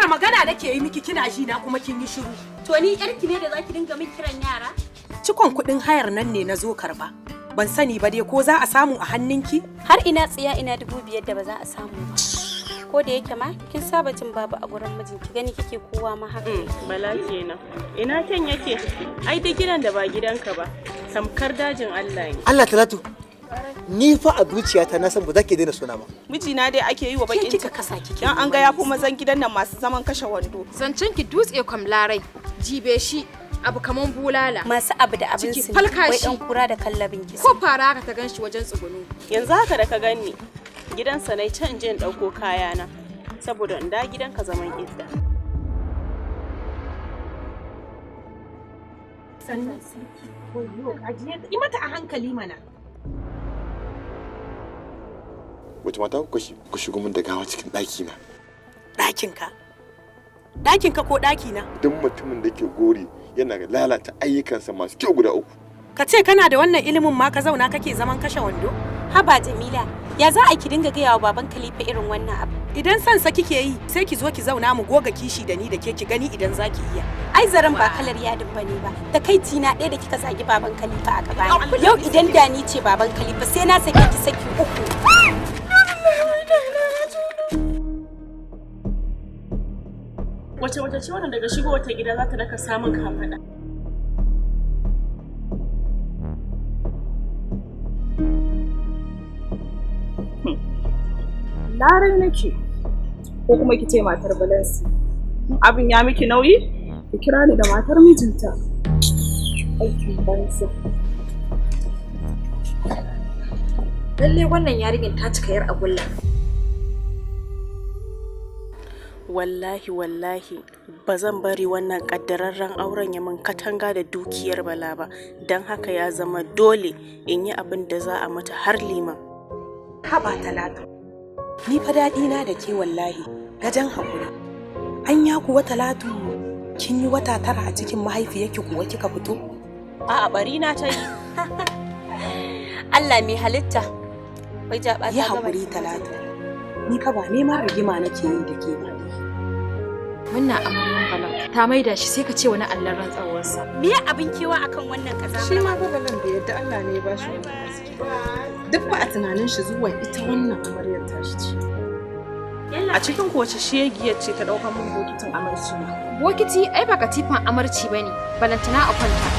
Magana nake yi miki, kina ji na kuma kin yi shiru. To ni yarki ne da zaki dinga min kiran yara? Cikon kuɗin hayar nan ne na zo karba. Ban sani ba dai ko za a samu a hannunki? Har ina tsiya ina 5,000 da ba za a samu ba. Ko da yake ma kin saba jin babu a gurin mijinki, gani kike kowa ma haka yake. Bala kenan. Ina kyan yake? Ai duk gidan da ba gidanka ba, tamkar dajin Allah ne. Allah, Talatu, ni fa a zuciyata na san ba za ki daina suna ba. Mijina dai ake yi wa bakin Kika kasa kike. Dan an ga yafi mazan gidan nan masu zaman kashe wando. Zancen ki dutse kwam Larai, jibe shi abu kaman bulala. Masu abu da abin Ciki su falka wai shi. dan kura da kallabin kisa. Ko fara haka ta ganshi wajen tsugunu. Yanzu haka da ka ganni, gidansa nai can je in ɗauko kayana, saboda in da gidanka zaman idda. Sannan yi mata a hankali mana. Wace mata kuka shigo min da gawa cikin ɗaki na? Ɗakinka. Ɗakinka ko ɗakina? Duk mutumin da ke gori yana lalata ayyukansa masu kyau guda uku. Ka ce kana da wannan ilimin ma ka zauna kake zaman kashe wando? Haba Jamila, ya za a ki dinga gaya wa baban Khalifa irin wannan abu? Idan son sa kike yi, sai ki zo ki zauna mu goga kishi da ni da ke, ki gani idan za ki iya. Ai zaren ba kalar yadin bane ba. Takaici na ɗaya da kika zagi baban Khalifa a gaba. Yau idan da ni ce baban Khalifa, sai na sake ki saki uku. Wace wace ce wannan daga shigo wata gida za ta naka samun kafaɗa? Larai nake. Ko kuma ki ce matar Balansi. In abin ya miki nauyi, ki kira ni da matar mijinta. Aikin banza. Lalle wannan yarinyar ta cika yar agulla. Wallahi wallahi ba zan bari wannan kaddararren auren ya min katanga da dukiyar Bala ba, don haka ya zama dole in yi abin da za a mata har liman. Haba Talatu. Ni fa daɗi na da ke wallahi, gajen haƙuri. Anya kuwa Talatu, kin yi wata 9 a cikin mahaifiyarki kuwa kika fito? A'a, bari na ta yi. Allah mai halitta. Wai jaba Yi ta gama haƙuri Talatu. Ni fa ba neman rigima nake yi da ke ba. Wannan amaryan Bala ta maida shi sai ka ce wani allon rantsawarsa. Me abin kewa akan wannan kaza? Shi ma Balalan bai yadda Allah ne ya bashi wannan arziki ba. Duk ba a tunanin shi zuwan ita wannan amaryar tashi ce. A cikin ku wace shegiyar ce ta ɗaukar min bokitin amarci na? Bokiti ai ba katifan amarci bane, balantana a kwanta.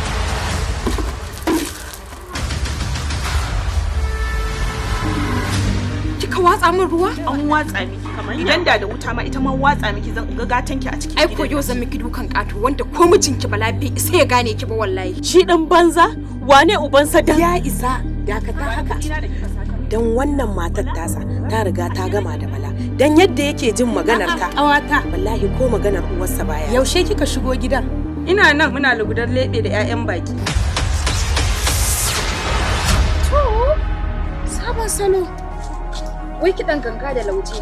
Kika watsa min ruwa? An watsa miki. Idan da da wuta ma ita ma watsa miki zan ga gatan ki a cikin Ai ko yau zan miki dukan ƙato wanda ko mijinki Bala bai isa ya gane ki ba wallahi. Shi ɗin banza, wane ubansa dan Ya isa, dakata haka. Don wannan matar tasa ta riga ta gama da Bala. Don yadda yake jin maganar ta, ƙawata, wallahi ko maganar uwarsa baya. Yaushe kika shigo gidan? Ina nan muna lugudar leɓe da 'ya'yan baki. To, sabon salo. Wai kiɗan ganga da lauje.